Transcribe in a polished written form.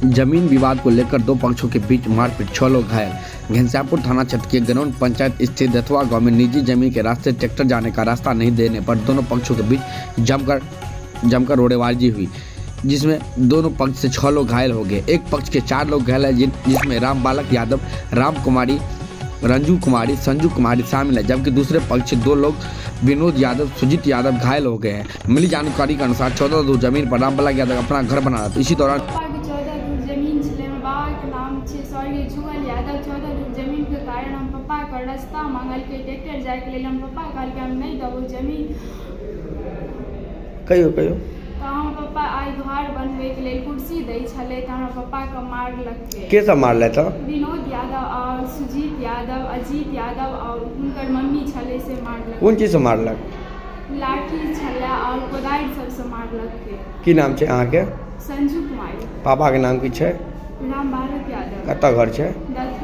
जमीन विवाद को लेकर दो पक्षों के बीच मारपीट, 6 लोग घायल। घनश्यामपुर थाना क्षेत्र के गनौन पंचायत स्थित दथुआ गांव में निजी जमीन के रास्ते ट्रैक्टर जाने का रास्ता नहीं देने पर दोनों पक्षों के बीच जमकर जमकर रोड़ेबाजी हुई, जिसमें दोनों पक्ष से 6 लोग घायल हो गए। एक पक्ष के 4 लोग घायल हैं, जिसमें राम बालक यादव, राम कुमारी, रंजू कुमारी, संजू कुमारी शामिल है, जबकि दूसरे पक्ष से 2 लोग विनोद यादव, सुजीत यादव घायल हो गए हैं। मिली जानकारी के अनुसार 14 धूर जमीन पर रामबालक यादव अपना घर बना रहा था। इसी दौरान पप्पाके 14 धूर जमीन छलै। हमर बाबाके नाम छै स्वर्गीय जुगल यादव। 14 धूर जमीनके कारण हम पप्पाके रास्ता मांगलकै ट्रैक्टर जाइके लेल। हम पप्पा कहलकै हम नहि देबौ जमीन। कहियो कहियो। तऽ हमर पप्पा आइ घर बनबैके लेल कुर्सी दै छलै तऽ हमरा पप्पाके मारलकै। के सब मारलथि हँ? विनोद यादव आओर सुजीत यादव, अजीत यादव आओर हुनकर मम्मी छलै से मारलकै। कोन चीजसँ मारलक? लाठी छलै आओर कोदारि सबसँ मारलकै। की नाम छै अहाँके? संजू कुमारी। पापाके नाम की छै? राम बालक यादव। कतऽ घर छै? दथुआ।